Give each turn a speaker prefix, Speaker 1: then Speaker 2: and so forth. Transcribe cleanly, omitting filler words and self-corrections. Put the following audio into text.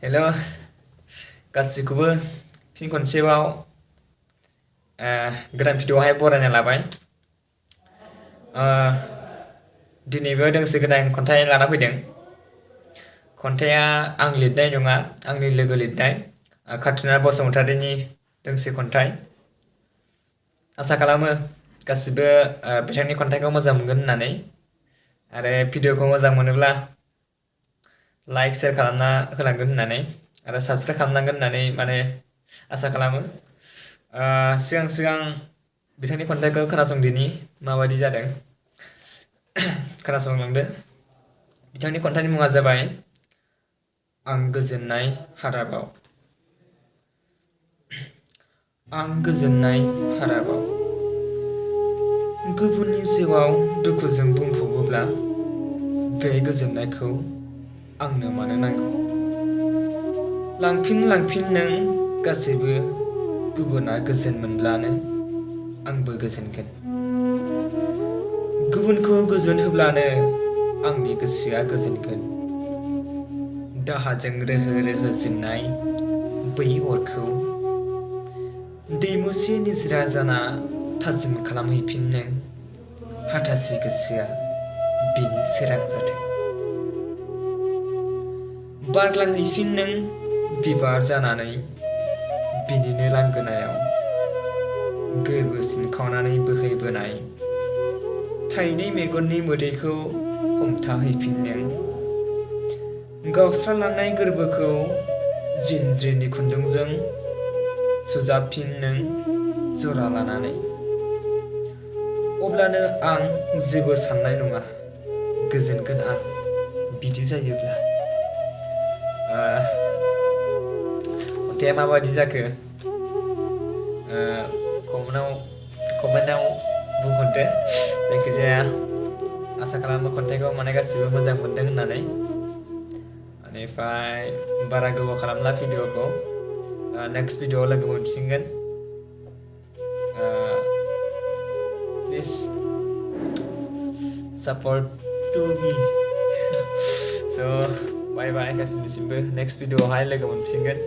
Speaker 1: हेल' गासिखौबो फिन खनसेबाव गोदान भिडिअ'आवहाय बरायना लाबाय। दिनैबो दोंसे गोदान खन्थाइ लाना फैदों। खन्थाइया आं लिरनाय नङा, आंनि लोगो लिरनाय कातिनाथ बसुमतारीनि दोंसे खन्थाइ। आसा खालामो गासिबो बिथांनि खन्थाइखौ मोजां मोनगोन होननानै, आरो भिडिअ'खौ मोजां मोनोब्ला लाइक शेयार खालामना होलांगोन होननानै, आरो साबस्क्राइब खालामनांगोन होननानै आसा खालामो। सिगां बिथांनि खन्थाइखौ खोनासंदिनि माबायदि जादों। खोनासंलांदो। बिथांनि खन्थाइनि मुङा जाबाय आं गोजोननाय हादाबाव। आं गोजोननाय हादाबाव गुबुननि जिउआव दुखुजों बुंफबोब्ला बे गोजोननायखौ आंनो मानो नांगौ। लांफिन नों गासैबो, गुबुना गोजोन मोनब्लानो आंबो गोजोनगोन। गुबुनखौ गोजोन होब्लानो आंनि गोसोआ गोजोनगोन। दाहाजों रोहो जोंनाय बै अरखौ दैमुसे निजरा जाना थाजिम खालामहैफिन नों हाथासि गोसोआ बिनि सोरां जाथों। बारग्लांहैफिन नों बिबार जानानै बिनिनो लांगोनायाव गोरबो सिनखावनानै बोहैबोनाय थाइनै मेगननि मोदैखौ हमथाहैफिन नों। गावस्रालांनाय गोरबोखौ जिनज्रिनि खुन्दुंजों सुजाबफिन नों जरा लानानै। अब्लानो आं जेबो साननाय नङा, गोजोनगोन आं बिदि जायोब्ला। खन्थाइया माबायदि जाखो कमेन्टआव बुंहरदो। जायखिजाया आसा खालामो खन्थाइखौ गासिबो मोजां मोनदों होननानै। बेनिफ्राय बारा गोबाव खालामला भिडिअ'खौ, नेक्स्ट भिडिअ'आव लोगो मोनफिनगोन। Please support to me. स' बाय गासिनिसिमबो नेक्स्ट भिडिअ'आवहाय लोगो मोनफिनगोन।